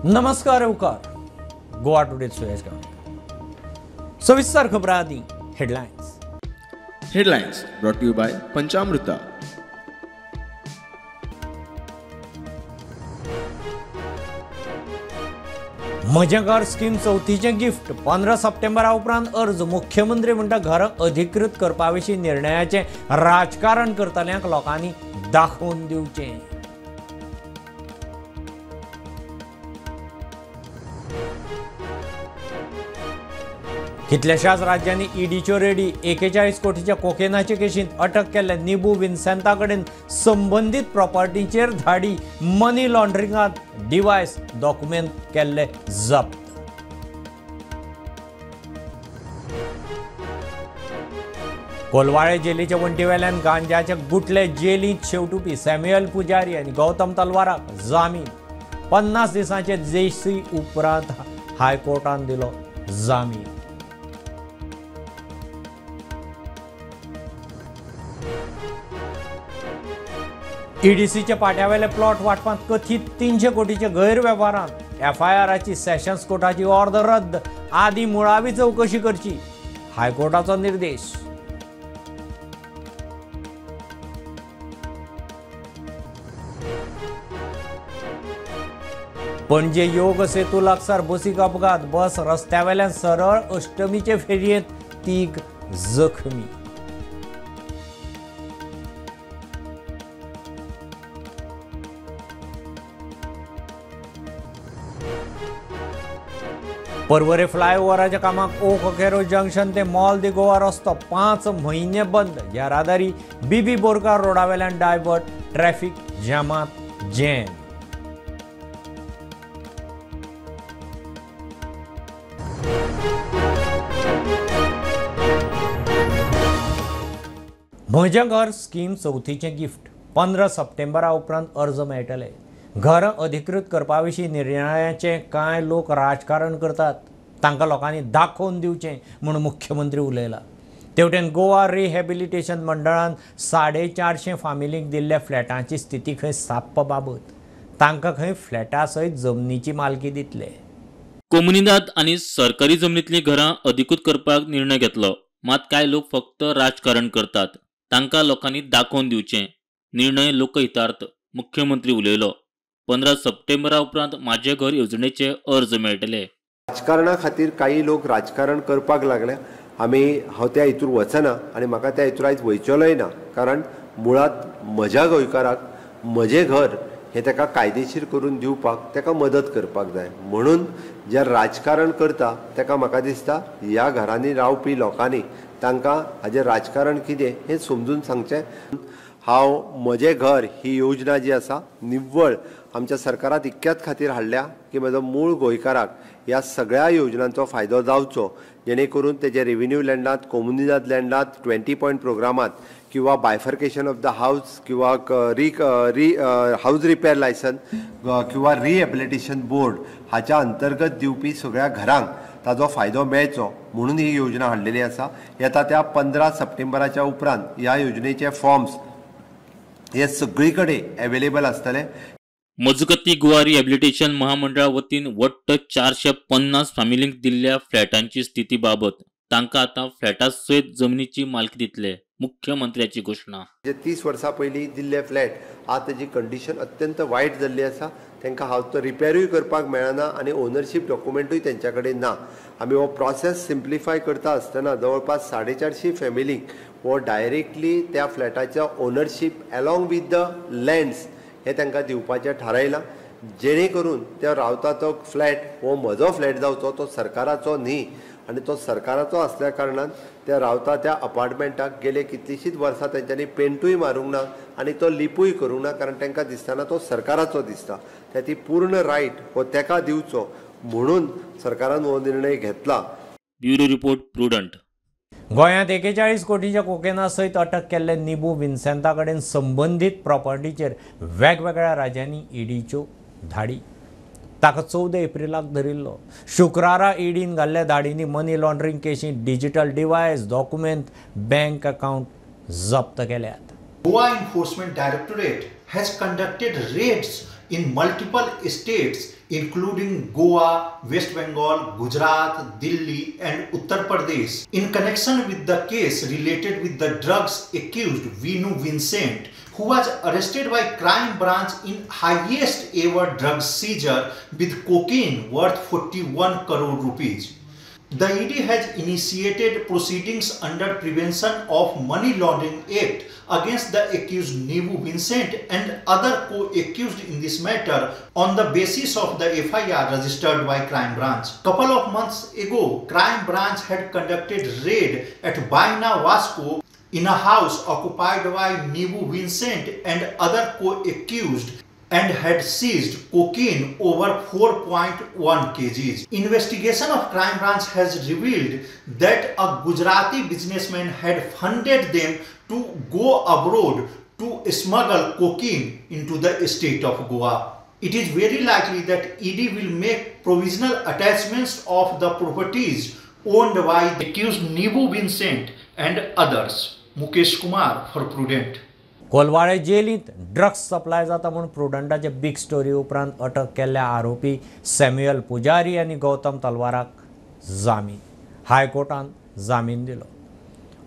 नमस्कार उपकार गोवा टुडे सुयेश गांवकर. सविस्तर खबरां आदी headlines. Headlines brought to you by Panchamruta. म्हजें घर स्कीम चवथीचें गिफ्ट 15 सप्टेंबरा उपरांत अर्ज. मुख्यमंत्री म्हणटा घरां अधिकृत करपा विशीं निर्णयाचें राजकारण करतल्यांक लोकांनी दाखोवन दिवचें. कितल्याशाच राज्यांनी ईडीच्यो रेडी. 41 कोटीच्या कोकेनाचे केशींत अटक केल्ले निबू विन्सेंता कडेन संबंदीत प्रॉपर्टीचेर धाडी. मनी लॉन्ड्रिंगांत डिवायस डॉक्युमेंट केल्ले जप्त. कोलवाळे जेलीच्या वण्टीवेल्यान गांजाचे गुटले जेलींत शेवटुपी सॅम्युअल पुजारी आनी गौतम तलवाराक जामीन. 50 दिसांचे जेसी उपरांत हायकोर्टान दिलो जामीन. ईडीसीच्या पाट्यावेले प्लॉट वाटपांत कथीत 300 कोटीच्या गैरवेव्हारांत एफआयआराची सेशन्स कोर्टाची ऑर्डर रद्द. आदी मुळावी चवकशी करची, हायकोर्टाचो निर्देश. पणजे योग सेतू लागसार बसीक अपघात. बस रस्त्यावेल्यान सरळ अष्टमीचे फेरयेंत 3 जखमी. पर्वरे फ्लायओव्हराच्या कामाक ओक केरो जंक्शन ते मॉल दी गोवा रस्तो 5 म्हयने बंद. येरादारी बीबी बोरकार रोडावेल्यान डायवर्ट. ट्रॅफिक जामात जॅम. म्हजें घर स्कीम चवथीचें गिफ्ट 15 सप्टेंबरा उपरांत अर्ज मेळटले. घरां अधिकृत करपा विशीं निर्णयाचें कांय लोक राजकारण करतात, तांकां लोकांनी दाखोवन दिवचें म्हूण मुख्यमंत्री उलयला. तेवटेन गोवा रिहॅबिलिटेशन मंडळान 450 फामिलींक दिल्ल्या फ्लॅटांची स्थिती खंय साप्प बाबत. तांकां खंय फ्लॅटा सयत जमनीची मालकी दितले. कोमुनिदाद आनी सरकारी जमनींतलीं घरां अधिकृत करपाक निर्णय घेतलो. मात कांय लोक फक्त राजकारण करतात, तांकां लोकांनी दाखोवन दिवचें. निर्णय लोकहितार्थ, मुख्यमंत्री उलयलो. 15 सप्टेंबरा उपरांत माझे घर येवजणेचे अर्ज मेळटले. राजकारणा खातीर काही लोक राजकारण करपाक लागले. आमी हांव त्या हितूर वचना आनी म्हाका त्या हितूर आयज वयचेलोय ना, कारण मुळांत म्हज्या गोंयकाराक म्हजें घर हें ताका कायदेशीर करून दिवपाक ताका मदत करपाक जाय. म्हणून जे राजकारण करता ताका म्हाका दिसता ह्या घरांनी रावपी लोकांनी तांकां हाजें राजकारण कितें हें समजून सांगचें. हांव म्हजें घर ही योजना जी आसा निव्वळ आमच्या सरकारात इतक्याच खातीर हाडल्या की म्हजो मूळ गोंयकाराक ह्या सगळ्या योजनांचो फायदो जावचो, जेणे करून तेजे रेव्हेन्यू लँडांत, कोमुनिदाद लँडांत, 20 पॉयंट प्रोग्रामांत किंवा बायफर्केशन ऑफ the house किंवा री हावज रिपेर लायसन किंवा रिहॅबिलिटेशन बोर्ड हाच्या अंतर्गत दिवपी सगळ्या घरांक ताजो फायदो मेळचो म्हणून ही योजना हाडलेली आसा. येता त्या 15 सप्टेंबराच्या उपरांत ह्या योजनेचे फॉर्म्स हे सगळी कडेन अवेलेबल आसतले. मजगती गोवा रिहॅबिलिटेशन महामंडळा वतीन वट्ट 450 फामिलींक दिल्ल्या फ्लॅटांची स्थिती बाबत तांकां आतां फ्लॅटा सयत जमनीची मालकी दितले, मुख्यमंत्र्याची घोशणा. जे 30 वर्सां पयलीं दिल्ले फ्लॅट आतां तेजी कंडिशन अत्यंत वायट जाल्ली आसा. तांकां हांव तो रिपेरूय करपाक मेळना आनी ओनरशीप डॉक्युमेंटूय तेंच्या कडेन ना. आमी हो प्रोसेस सिम्प्लिफाय करता आसतना जवळपास 450 फॅमिलींक हो डायरेक्टली त्या फ्लॅटाच्या ownership along with the lands हे तांकां दिवपाचें थारायलां, जेणे करून त्या रावता तो फ्लॅट हो म्हजो फ्लॅट जावचो, तो सरकाराचो न्ही. आनी तो सरकाराचो आसल्या कारणान त्या रावता त्या अपार्टमेंटाक गेले कितलींशींच वर्सां तेंच्यांनी पेंटूय मारूंक ना आनी तो लिपूय करूंक ना, कारण तांकां दिसतना तो सरकाराचो दिसता. त्या ती पूर्ण रायट हो ताका दिवचो म्हणून सरकारान हो निर्णय घेतला. Bureau report, Prudent. गोंयांत 41 कोटीच्या कोकेना सयत अटक केल्ले निबू विन्सेंता कडेन संबंदीत प्रॉपर्टीचेर वेगवेगळ्या राज्यांनी ईडीच्यो धाडी. ताका 14 एप्रिलाक धरिल्लो. शुक्रारा ईडीन घाल्ल्या धाडींनी मनी लॉन्ड्रिंग केशींत digital device, document, bank account जप्त केल्यात. Goa Enforcement Directorate has conducted raids in multiple states including Goa, West Bengal, Gujarat, Delhi and Uttar Pradesh in connection with the case related with the drugs accused Vinu Vincent, who was arrested by crime branch in highest ever drug seizure with cocaine worth 41 crore rupees. The ED has initiated proceedings under Prevention of Money Laundering Act against the accused Nivu Vincent and other co-accused in this matter on the basis of the FIR registered by Crime Branch. Couple of months ago, Crime Branch had conducted raid at Baina Vasco in a house occupied by Nivu Vincent and other co-accused and had seized cocaine over 4.1 kgs. Investigation of Crime Branch has revealed that a Gujarati businessman had funded them to go abroad to smuggle cocaine into the state of Goa. It is very likely that ED will make provisional attachments of the properties owned by the accused Nivu Vincent and others. Mukesh Kumar for Prudent. Colvale जेलींत drugs supply जाता म्हूण प्रुडंटाचे big story उपरांत अटक केल्ल्या आरोपी Samuel पुजारी आनी गौतम तलवाराक जामीन हायकोर्टान जामीन दिलो.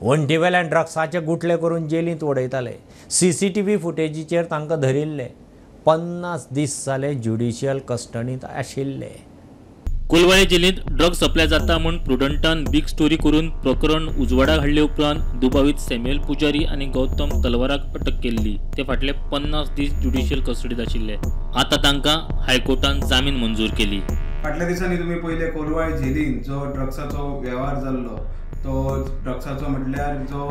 वण्टीवेल्यान ड्रग्साचे गुटले करून जेलींत उडयताले. CCTV फुटेजीचेर तांकां धरिल्ले. 50 दीस जाले ज्युडिशियल कस्टडींत आशिल्ले. कोलवाळे जेलींत ड्रग सप्लाय जाता म्हूण प्रुडंटान बिग स्टोरी करून प्रकरण उजवाडाक हाडले उपरांत दुबावीत सॅम्युअल पुजारी आनी गौतम तलवाराक अटक केल्ली. ते फाटले 50 दीस ज्युडिशियल कस्टडींत आशिल्ले. आतां तांकां हायकोर्टान जामीन मंजूर केली. फाटल्या दिसांनी तुमी पयले कोलवाळे जेलींत जो ड्रग्साचो वेव्हार जाल्लो तो ड्रग्साचो म्हटल्यार जो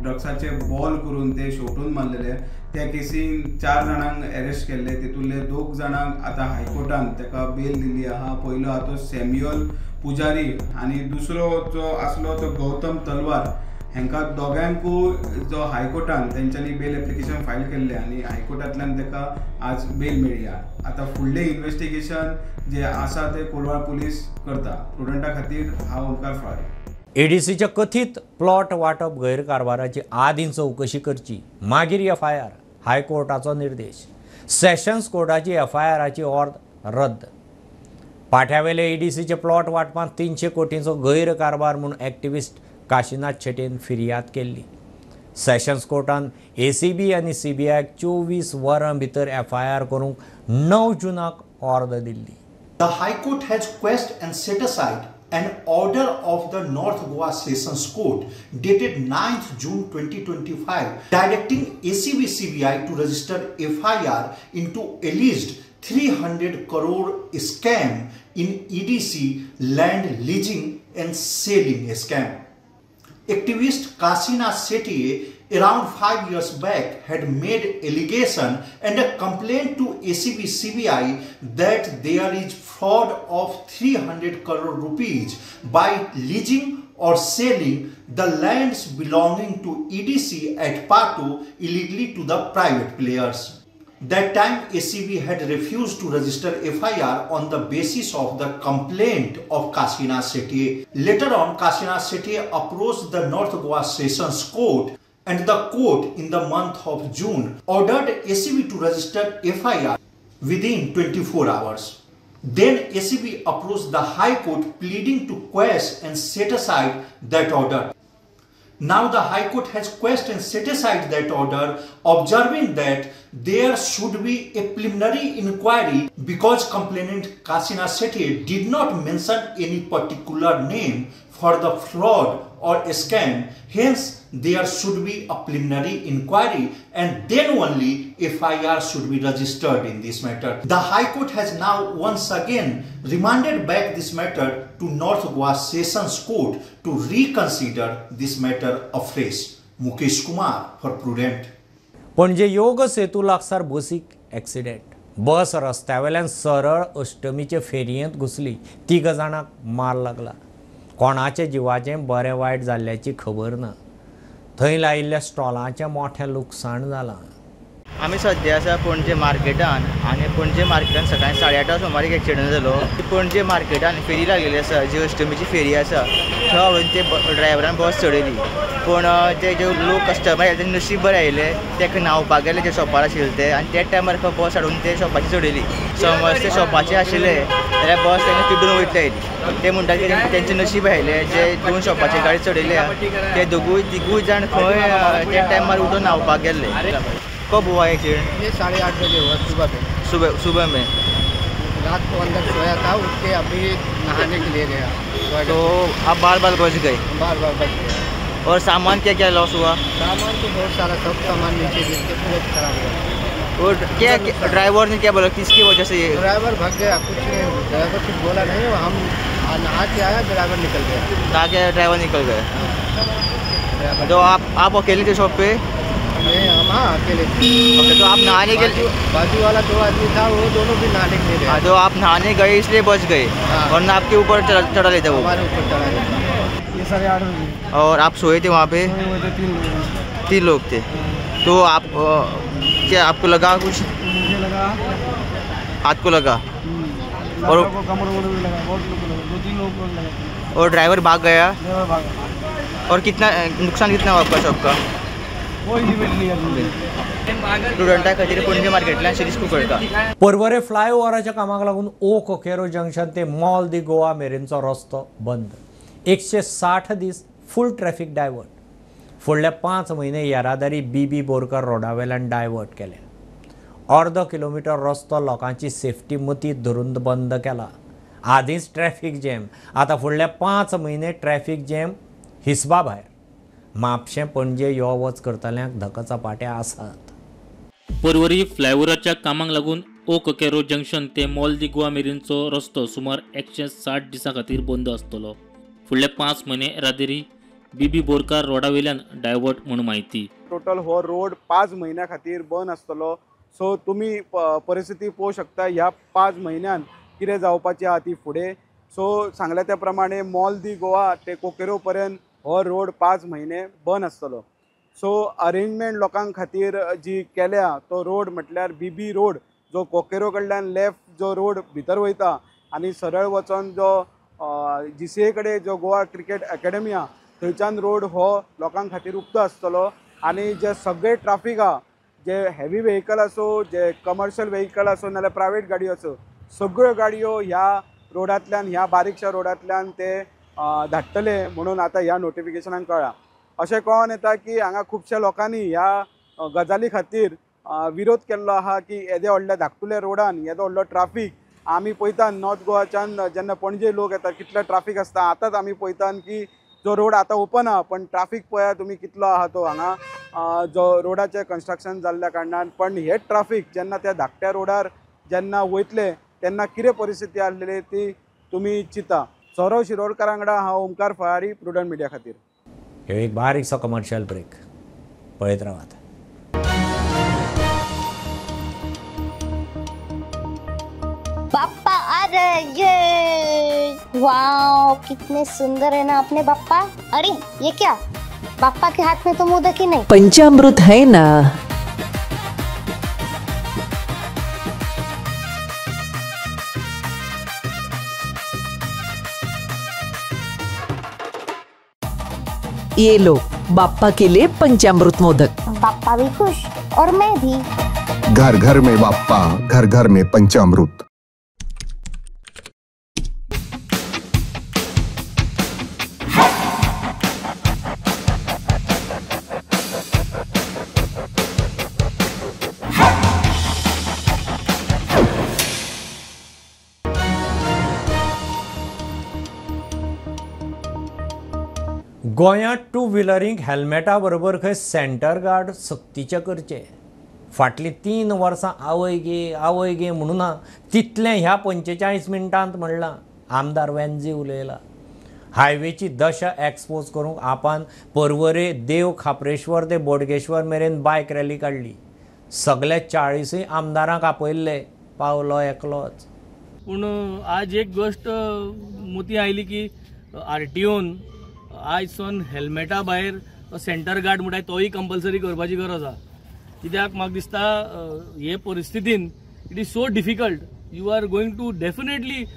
ड्रग्साचे बॉल करून ते शेवटून मारलेले त्या केसीन 4 जाणांक अरेस्ट केल्ले. तितूंतले 2 जाणांक आतां हायकोर्टान ताका बेल दिल्ली आहा. पयलो आहा तो सॅम्युअल पुजारी आनी दुसरो जो आसलो तो गौतम तलवार. हांकां दोगांकूय जो हायकोर्टान तेंच्यांनी बेल एप्लिकेशन फायल केल्लें आनी हायकोर्टांतल्यान ताका आज बेल मेळ्ळी आहा. आतां फुडलें इन्वेस्टिगेशन जें आसा तें कोलवाळ पुलीस करता. प्रुडंटा खातीर हांव ओंकार फळारी. एडीसीच्या कथीत प्लॉट वांटप गैरकारभाराची आदीं चवकशी करची, मागीर एफआयआर, हायकोर्टाचो निर्देश. सेशन्स कोर्टाची एफआयआराची ऑर्द रद्द. पाठ्यावेले एडीसीचे प्लॉट वांटपांत 300 कोटींचो गैरकारभार म्हूण एक्टिविस्ट काशीनाथ शेट्येन फिर्याद केल्ली. सेशन्स कोर्टान एसीबी आनी सीबीआयक 24 वरां भितर एफआयआर करूंक 9 जूनाक ऑर्द दिल्ली. The High Court has quashed and set aside an order of the North Goa Sessions Court dated 9th June 2025 directing ACB CBI to register FIR into alleged 300 crore scam in EDC land leasing and selling scam. Activist Kashinath Shetye around 5 years back had made allegation and a complaint to ACB CBI that there is fraud of 300 crore rupees by leasing or selling the lands belonging to EDC at Pato illegally to the private players. That time ACB had refused to register FIR on the basis of the complaint of Kashinath Shetye. Later on, Kashinath Shetye approached the North Goa Sessions Court and the court in the month of June ordered ACB to register FIR within 24 hours. Then ACB approached the High Court pleading to quash and set aside that order. Now the High Court has quashed and set aside that order, observing that there should be a preliminary inquiry because complainant Kashinath Shetye did not mention any particular name for the fraud or scam. Hence, there should be a preliminary inquiry and then only FIR should be registered in this matter. The High Court has now once again remanded back this matter to North Goa Sessions Court to reconsider this matter afresh. Mukesh Kumar for Prudent. Panaji योग सेतू लागसार बसीक accident. बस रस्त्यावेल्यान सरळ अष्टमीचे फेरयेंत घुसली. 3 जाणांक मार लागला. कोणाच्या जिवाचें बरें वायट जाल्ल्याची खबर ना. थंय लायिल्ल्या स्टॉलाचें मोठें लुकसाण जालां. आमी सद्या आसा पणजे मार्केटान आनी पणजे मार्केटान सकाळी 8:30 सुमार एक एक्सिडंट जालो. पणजे मार्केटान फेरी लागलेली आसा, जी अष्टमीची फेरी आसा, थंय हाडून ते ड्रायव्हरान बस चडयली. पूण ते जे लोक कस्टमर आयले ते नशीब बरें आयले, ते न्हांवपाक गेले ते शॉपार आशिल्ले ते, आनी त्या टायमार खंय बस हाडून ते शॉपाची चडयली. समज ते शॉपाचे आशिल्ले जाल्यार बस तांकां चिड्डून वयतले आयली. ते म्हणटात की तेंचें नशीब आयलें, जे 2 शॉपाची गाडी चडयल्या ते दोगूय तिगूय जाण खंय त्या टायमार उठून न्हांवपाक गेल्ले. कब हुआ एक्सीडेंट? ये 8:30 बजे हुआ, सुबह में. सुबह में. रात को अंदर सोया था, उठ के अभी नहाने के लिए गया तो आप बार बार बच गए. बार बार बच गए. और सामान क्या क्या लॉस हुआ? सामान तो बहुत सारा, सब सामान नीचे गिर के पूरा खराब हुआ. और क्या ड्राइवर ने क्या बोला, किसकी वजह से? ये ड्राइवर भाग गया, कुछ नहीं, ड्राइवर कुछ बोला नहीं. हम नहा के आया, ड्राइवर निकल गया. नहा के ड्राइवर निकल गया. तो आप अकेले थे शॉप पे? नहीं, हम हाँ अकेले थे. ओके, तो आप नहाने के लिए, बाजू वाला 2 आदमी था, वो दोनों भी नहाने के लिए गए. तो आप नहाने गए इसलिए बच गए, वरना आपके ऊपर चढ़ा लेते वो. हमारे ऊपर चढ़ा लेता. ये 8:30 बजे. और आप सोए थे वहाँ पे? 3 लोग थे. तो आप क्या आपको लगा कुछ? मुझे लगा, हाथ को लगा और कमर भी लगा, बहुत लोग लगा, 2-3 लोग को लगा. और ड्राइवर भाग गया. ड्राइवर भाग गया. और कितना नुकसान कितना हुआ आपका शॉप का? कोई लिमिट नहीं है. स्टुडंटा खातीर पणजे मार्केटल्यान शिरीष कुंकळकार. पर्वरे फ्लायओव्हराच्या कामाक लागून ओ कोकेरो जंक्शन ते मॉल दी गोवा मेरेनचो रस्तो बंद. 160 दीस फूल ट्रॅफिक डायवर्ट. फुडले 5 म्हयने येरादारी बीबी बोरकर रोडावेल्यान डायवर्ट केल्या. अर्दो किलोमिटर रस्तो लोकांची सेफ्टी मतींत धरून बंद केला. आदींच ट्रॅफिक जॅम, आतां फुडले 5 म्हयने ट्रॅफिक जॅम हिसबा भायर. म्हापशें पणजे यो वच करतल्यांक धकचपाटे आसात. पर्वरी फ्लायओव्हराच्या कामाक लागून ओ कोकेरो जंक्शन ते मॉल दी गोवा मेरेनचो रस्तो सुमार 160 दिसां खातीर बंद आसतलो. फुडले 5 म्हयने येरादारी बीबी बोरकार रोडावेल्यान डायवर्ट म्हूण म्हायती. टोटल हो रोड 5 म्हयन्या खातीर बंद आसतलो. सो तुमी परिस्थिती पळोवंक शकता ह्या 5 म्हयन्यान कितें जावपाची आहा ती फुडें. सो सांगल्या त्या प्रमाणे मॉल दी गोवा ते कोकेरो पर्यंत हो रोड 5 म्हयने बंद आसतलो. सो अरेंजमेंट लोकां खातीर जी केल्या तो रोड म्हटल्यार बीबी रोड जो कोकेरो कडल्यान लेफ्ट जो रोड भितर वयता आनी सरळ वचोन जो जीसीए कडेन जो गोवा क्रिकेट एकेडमी आहा थंयच्यान रोड हो लोकां खातीर उक्तो आसतलो. आनी जे सगळे ट्राफीक आहा, जे हेवी व्हेकल आसूं, जे कमर्शियल व्हेकल आसूं, नाल्यार प्रायवेट गाडयो आसूं, सगळ्यो गाडयो ह्या रोडांतल्यान, ह्या बारीकश्या रोडांतल्यान ते धाडटले म्हणून आतां ह्या नोटिफिकेशनान कळ्ळां. अशें कळोन येता की हांगा खुबश्या लोकांनी ह्या गजाली खातीर विरोध केल्लो आहा की येदे व्हडल्या धाकटुल्या रोडान येदो व्हडलो ट्राफीक आमी पळयता. नॉर्थ गोवाच्यान जेन्ना पणजे लोक येतात कितलो ट्राफीक आसता. आतांच आमी पळयतात की जो रोड आतां ओपन आहा पण ट्राफीक पळया तुमी कितलो आहा तो हांगा जो रोडाचें कन्स्ट्रक्शन जाल्ल्या कारणान. पण हे ट्राफीक जेन्ना त्या धाकट्या रोडार जेन्ना वयतले तेन्ना कितें परिस्थिती आसलेली ती तुमी चिंता. सौरव शिरोडकारा वांगडा हांव ओमकार फळारी, प्रुडंट मिडिया खातीर. हे एक बारीकसो कमर्शियल ब्रेक, पळयत रावात. बाप्पा आ रहे, ये वाओ कितने सुंदर है ना अपने बाप्पा. अरे ये क्या, बाप्पा के हाथ में तो मोदक ही नहीं. पंचामृत है ना. ये लो बाप्पा के लिए पंचामृत मोदक. बाप्पा भी खुश और मैं भी. घर घर में बाप्पा, घर घर में पंचामृत. गोंयांत टू व्हिलरींक हेल्मेटा बरोबर खंय सेंटर गार्ड सक्तीचें करचें. फाटलीं 3 वर्सां आवय गे आवय गे म्हणून ना तितलें ह्या 45 मिनटांत म्हणलां. आमदार वेंजी उलयला. हायवेची दशा एक्सपोज करूंक आपान पर्वरे देव खाप्रेश्वर ते बोडगेश्वर मेरेन बायक रॅली काडली. सगल्या 40 आमदारांक आपयल्ले, पावलो एकलोच. पूण आज एक गोश्ट मोती आयली की आरटीओन आयज सावन हेल्मेटा भायर सेंटर गार्ड म्हणटा तोय कंपल्सरी करपाची गरज आसा. कित्याक म्हाका दिसता हे परिस्थितीन it is so difficult. You are going to definitely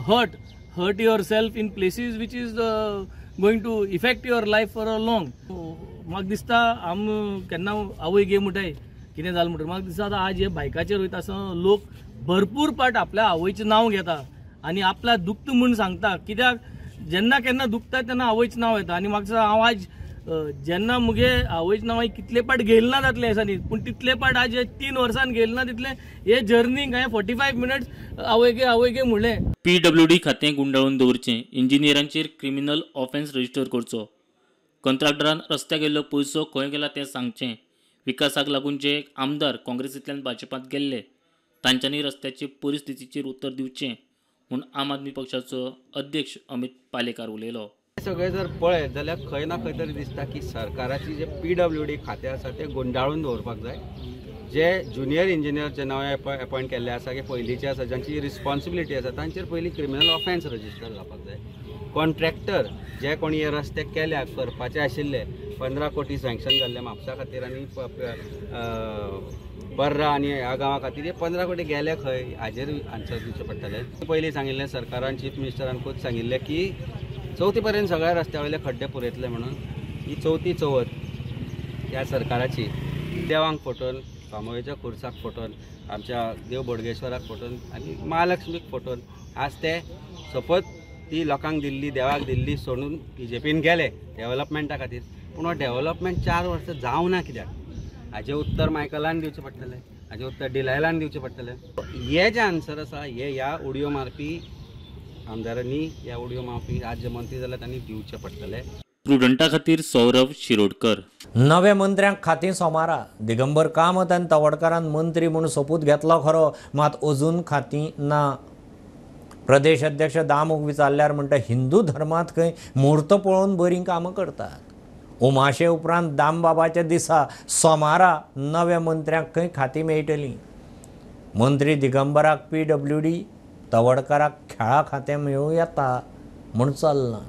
hurt yourself in places which is going to affect your life for a long. म्हाका दिसता आम केन्ना आवय गे म्हणटाय कितें जालें म्हणटा, म्हाका दिसता आतां आज हे बायकाचेर वयता आसतना लोक भरपूर पाट आपल्या आवयचें नांव घेता आनी आपल्या दुखता म्हूण सांगता. कित्याक जेन्ना केन्ना दुखता तेन्ना आवयचें नांव येता. आनी म्हाका दिसता हांव आज जेन्ना मुगे आवयचें नांव हांवें कितले पाट घेयलें ना जातलें दिसांनी, पूण तितले पाट आज 3 वर्सान घेयलें ना तितलें हे जर्नीक हांवें 45 मिनट्स आवय गे आवय गे म्हणलें. पीडब्ल्यूडी खातें गुंडाळून दवरचें, इंजिनियरांचेर क्रिमिनल ऑफेन्स रजिस्टर करचो, कंत्राटदारान रस्त्याक गेल्लो पयसो खंय गेला तें सांगचें. विकासाक लागून जे आमदार काँग्रेसींतल्यान भाजपांत गेल्ले तांच्यांनी रस्त्याचे परिस्थितीचेर उत्तर दिवचें म्हूण आम आदमी पक्षाचो अध्यक्ष अमित पालेकार उलयलो. सगळें जर पळयत जाल्यार खंय ना खंय तरी दिसता की सरकाराची जे पीडब्ल्यूडी खातें आसा तें गुंडाळून दवरपाक जाय. जे ज्युनियर इंजिनियर जे नवे एपॉयंट केल्ले आसा की पयलींचे आसा जांची रिस्पॉन्सिबिलिटी आसा तांचेर पयलीं क्रिमिनल ऑफेन्स रजिस्टर जावपाक जाय. कॉन्ट्रॅक्टर जे कोणी हे रस्ते केल्या करपाचे आशिल्ले 15 कोटी सँक्शन जाल्ले म्हापसा खातीर आनी पर्रा आनी ह्या गांवा खातीर हे 15 कोटी गेले खंय हाजेर आन्सर दिवचें पडटलें. पयलीं सांगिल्लें सरकारान, चीफ मिनिस्टरान खूद सांगिल्लें की चवथी पर्यंत सगळ्या रस्त्या वयले खड्डे पुरयतले म्हणून. ही चवथी चवथ ह्या सरकाराची देवांक फटोवन, बांबोळेच्या खुर्साक फटोवन, आमच्या देव बोडगेश्वराक फटोवन आनी महालक्ष्मीक फटोवन आज ते सपोज ती लोकांक दिल्ली, देवाक दिल्ली सोडून बीजेपीन गेले डेवलपमेंटा खातीर. पूण हो डेवलपमेंट 4 वर्सां जावना कित्याक हाजें उत्तर मायकलान दिवचें पडटलें, हाजें उत्तर डिलायलान दिवचें पडटलें. हे जे आन्सर आसा हे ह्या उडयो मारपी आमदारांनी, ह्या उडयो मारपी राज्य मंत्री जाल्यार तांणी दिवचें पडटलें. प्रुडंटा खातीर सौरभ शिरोडकर. नव्या मंत्र्यांक खातीं सोमारा. दिगंबर कामत आनी तवडकारान मंत्री म्हूण सोपूत घेतलो खरो, मात अजून खातीं ना. प्रदेश अध्यक्ष दामूक विचारल्यार म्हणटा हिंदू धर्मांत खंय म्हूर्त पळोवन बरीं कामां करतात. उमाशे उपरांत दामबाबाच्या दिसा सोमारा नव्या मंत्र्यांक खंय खातीं मेळटलीं. मंत्री दिगंबराक पीडब्ल्यूडी, तवडकाराक खेळा खातें मेळूं येता म्हूण चल्लां.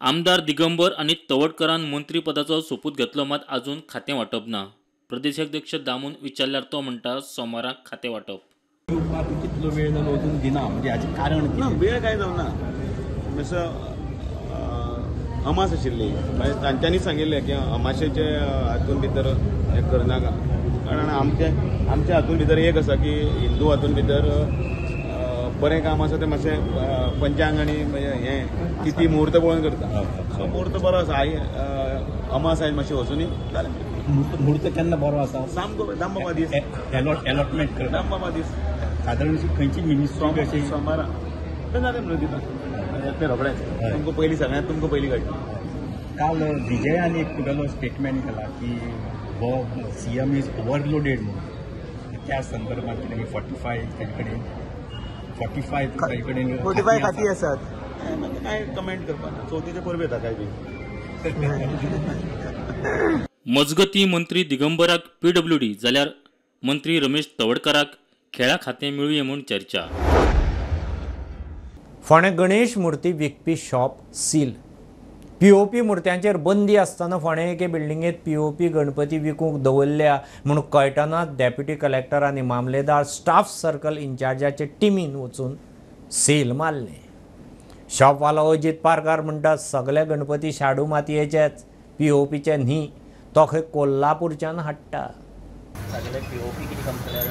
आमदार दिगंबर आनी तवडकरान मंत्रीपदाचो सोपूत घेतलो मात अजून खातें वांटप ना. प्रदेशाध्यक्ष दामून विचारल्यार तो म्हणटा सोमाराक खातें वांटप. कितलो वेळ जालो अजून दिना, म्हणजे हाचें कारण ना, वेळ काय जावना. जसो अमास आशिल्ली मागीर तांच्यांनी सांगिल्लें की अमाशेचे हातून भितर हें करनाका, कारण आमच्या हातून भितर एक आसा की हिंदू हातून भितर बरें काम आसा तें मातशें पंचांग आनी हें किती मुहूर्त पळोवन करता. सो मुहूर्त बरो आसा, आई अमास आयज मातशें वचुनी जालें. मुहूर्त केन्ना बरो आसा? सामको दामबाबा दीस एलॉटमेंट कर, दामबाबा दीस सादारण खंयची मिनिस्ट्री अशी सोमारा जालें म्हणून दिता येतलें रोखडेंच. तुमकां पयलीं सगळ्यांत तुमकां पयलीं कळटलें. काल विजयान एक तुगेलो स्टेटमेंट केला की हो सीएम is overloaded म्हणून, त्या संदर्भात कितें 45 ताजे कडेन 45 ताजे कडेन 45 खातीं आसात. कांय कमेंट करपाक ना, चवथीचे परबे येता काय बी. मजगती मंत्री दिगंबराक पीडब्ल्यूडी जाल्यार मंत्री रमेश तवडकाराक खेळा खातें मेळुये म्हूण चर्चा. फोंडें गणेश मूर्ती विकपी शॉप सील. पीओपी मूर्त्यांचेर बंदी आसतना फोंडें एके बिल्डिंगेंत पीओपी गणपती विकूंक दवरल्या म्हूण कळटनाच डेप्युटी कलेक्टर आनी मामलेदार स्टाफ सर्कल इन्चार्जाचे टिमीन वचून सील मारलें. शॉपवालो अजीत पारकार म्हणटा सगळे गणपती शाडू मातयेचेच, पीओपीचे न्ही, तो खंय कोल्हापूरच्यान हाडटा. सगळे पीओपी कितें करतल्यार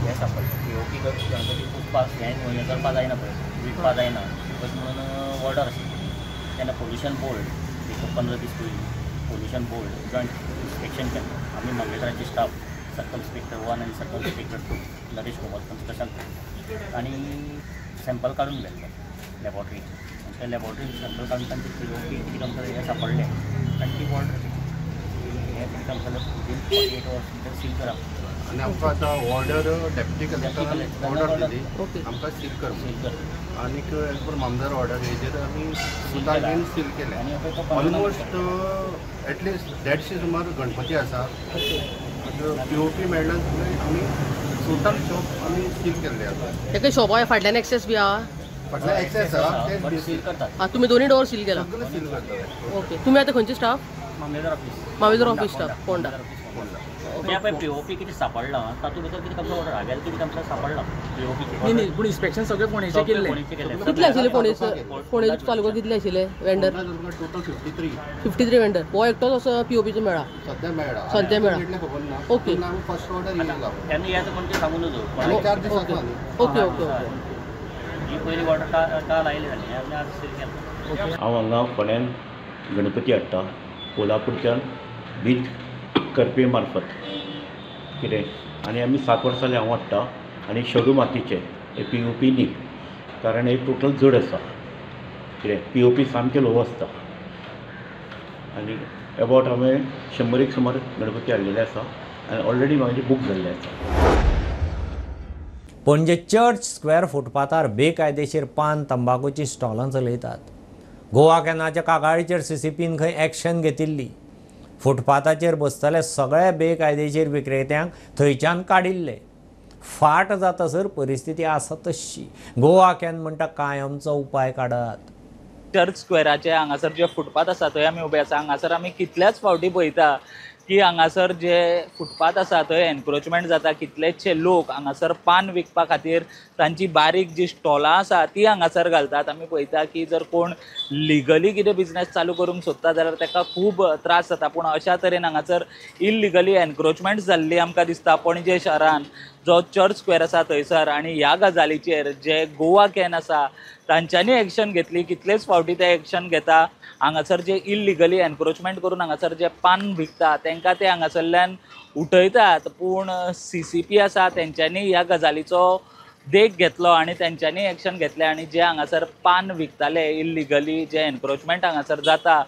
हें सापडलें. पीओपी गणपती पुजपाक हें करपाक जायना, पळय विकपाक जायना अशें म्हणून ऑर्डर आशिल्ली. तेन्ना पोल्युशन बोर्ड एक 15 दीस पयलीं पोल्युशन बोर्ड जॉयंट इन्स्पेक्शन केलें. आमी मामलेदाराचे स्टाफ सर्कल इन्स्पेक्टर 1 आनी सर्कल इन्स्पेक्टर 2 नरेश कुमार प्रशांत आनी सॅम्पल काडून व्हेल्लें लॅबोरेटरी. त्या लॅबोरेटरीन सॅम्पल काडून तांचे पीओपी कितें आमकां हें सापडलें आनी ती ऑर्डर हें कितें आमकां विदीन 48 वर्स भितर सील करप. आनी आमकां आतां ऑर्डर डेप्युटी कलेक्टरान ऑर्डर दिली आमकां सील कर, आनीक एज पर मामदार ऑर्डर हेजेर आमी सुद्दां घेवन सील केलें. ऑलमोस्ट एटलिस्ट 150 सुमार गणपती आसा. पीओपी मेळ्ळा आमी टोटल शॉप आमी सील केल्ले आसा. तेका शॉपा फाटल्यान एक्सेस बी आहा? फाटल्यान एक्सेस आहा, तें सील करतात. तुमी दोन्ही डोर सील केला? सगळें सील करतात. ओके. तुमी आतां खंयचे स्टाफ? मामलेदार ऑफिस. मामलेदार ऑफिस स्टाफ, फोंडा. तें पळय पीओपी कितें सांपडलां तातूंत भितर कितें कमसो ऑर्डर हागेल कितें कमसो सांपडलां पीओपी. न्ही पूण इन्स्पेक्शन सगळें फोंडेचें केल्लें. कितले आशिल्ले फोंडे फोंडे तालुक्यात कितले आशिल्ले वेंडर? टोटल 53. 53 वेंडर. हो एकटोच असो पीओपीचो मेळ्ळा सद्या मेळ्ळा. सद्या मेळ्ळा. खबर ना. ओके फर्स्ट ऑर्डर येयला तेन्ना याच कोण तें सांगू नजो. 4 दीस आसा. ओके ओके ओके ही पयली ऑर्डर काल आयली जाली आनी आज सील केला. हांव हांगा फोंड्यान गणपती हाडटा कोल्हापूरच्यान बीज करपी मार्फत कितें आनी आमी 7 वर्सां जालीं हांव हाडटा आनी शेडू मातीचे हे पी ओ पी न्ही कारण हे टोटल जड आसा कितें पी ओ पी सामकें ल्हव आसता आनी एबावट हांवें 100 सुमार गणपती हाडलेले आसा आनी ऑलरेडी म्हाजे बूक जाल्ले आसा. पणजे चर्च स्क्वेअर फुटपाथार बेकायदेशीर पान तंबाकूची स्टॉलां चलयतात. गोवा कॅनाच्या कागाळीचेर सीसीपीन खंय एक्शन घेतिल्ली. फुटपाथाचेर बसतले सगळे बेकायदेशीर विक्रेत्यांक थंयच्यान काडिल्ले. फाट जातासर परिस्थिती आसा तशी. गोवा can म्हणटा कायमचो उपाय काडात. चर्च स्क्वेराचे हांगासर जे फुटपाथ आसा थंय आमी उबे आसा. हांगासर आमी कितल्याच फावटी पळयता की हांगासर जे फुटपाथ आसा थंय एनक्रोचमेंट जाता. कितलेचशे लोक हांगासर पान विकपा खातीर तांची बारीक जी स्टॉलां आसा ती हांगासर घालतात. आमी पळयता की जर कोण लिगली कितें बिजनेस चालू करूंक सोदता जाल्यार ताका खूब त्रास जाता, पूण अशा तरेन हांगासर इलिगली एनक्रोचमेंट जाल्ली आमकां दिसता पणजे शहरान जो चर्च स्क्वेर आसा थंयसर. आनी ह्या गजालीचेर जे गोवा can आसा तांच्यांनी एक्शन घेतली. कितलेच फावटी ते एक्शन घेता. हांगासर जे इलिगली एनक्रोचमेंट करून हांगासर जे पान विकता तांकां ते हांगासरल्यान उठयतात, पूण सी सी पी आसा तेंच्यांनी ह्या गजालीचो देख घेतलो आनी तेंच्यांनी एक्शन घेतलें आनी जे हांगासर पान विकताले इलिगली जे एनक्रोचमेंट हांगासर जाता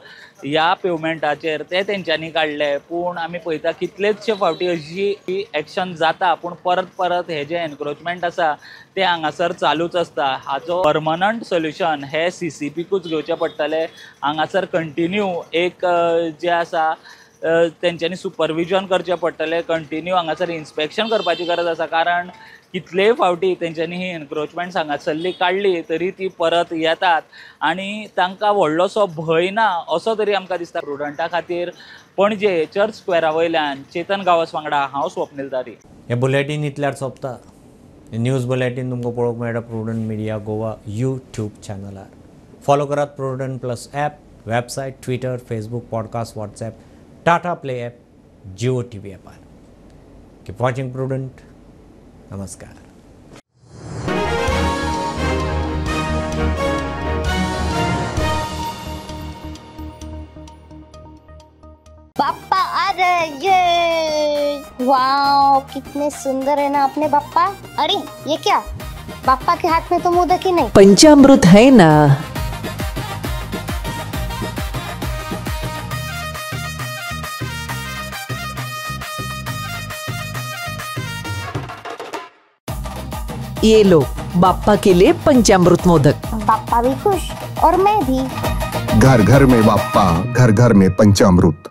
ह्या पेवमेंटाचेर ते तेंच्यांनी काडले. पूण आमी पळयता कितलेचशे फावटी अशी एक्शन जाता, पूण परत परत हे जे एनक्रोचमेंट आसा ते हांगासर चालूच आसता. हाचो परमनंट सोल्युशन हे सी सी पीकूच घेवचें पडटलें. हांगासर कंटिन्यू एक जे आसा तेंच्यांनी सुपरविजन करचें पडटलें. कंटिन्यू हांगासर इन्स्पेक्शन करपाची गरज आसा, कारण कितलेय फावटी तेंच्यांनी ही एनक्रोचमेंट्स हांगासरली काडली तरी ती परत येतात आनी तांकां व्हडलोसो भंय ना असो तरी आमकां दिसता. प्रुडंटा खातीर पणजे चर्च स्क्वेरा वयल्यान चेतन गांवस वांगडा हांव स्वप्नील तारी. हे बुलेटीन इतल्यार सोंपता. न्यूज बुलेटीन तुमकां पळोवंक मेळटा प्रुडंट मिडिया गोवा यूट्यूब चॅनलार. फॉलो करात Prudent plus app, website, Twitter, Facebook, podcast, WhatsApp, Tata Play app, Jio TV ॲपार. Keep watching Prudent. नमस्कार. बाप्पा आ रहे ये. वाओ कितने सुंदर है ना अपने बाप्पा. अरे ये क्या, बाप्पा के हाथ में तो मोदक ही नहीं. पंचामृत है ना. ये लो बाप्पा के लिए पंचामृत मोदक. बाप्पा भी खुश और मैं भी. घर घर में बाप्पा, घर घर में पंचामृत.